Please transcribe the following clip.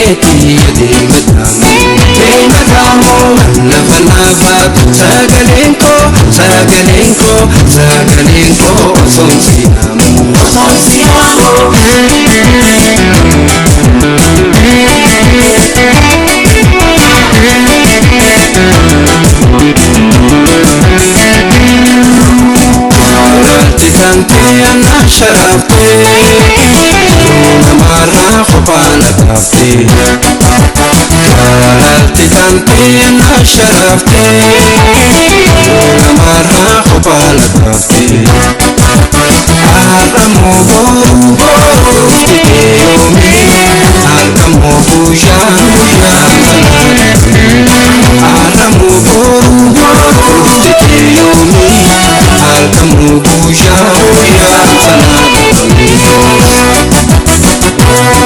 Onnee deemataamu deemataamu lafa laafaatu sagaleen koo sagaleen koo sagaleen koo osoon siyaamu osoon siyaamu. Jaalalti kan ta'e ana sharaftee namarraa kophaa na kaaftee. Jaalalti kan ta'e ana sharaftee namarraa kophaa na kaaftee. Har'ammoo boruu boruuf jedhee yoomii har'ammoo guyyaa guyyaa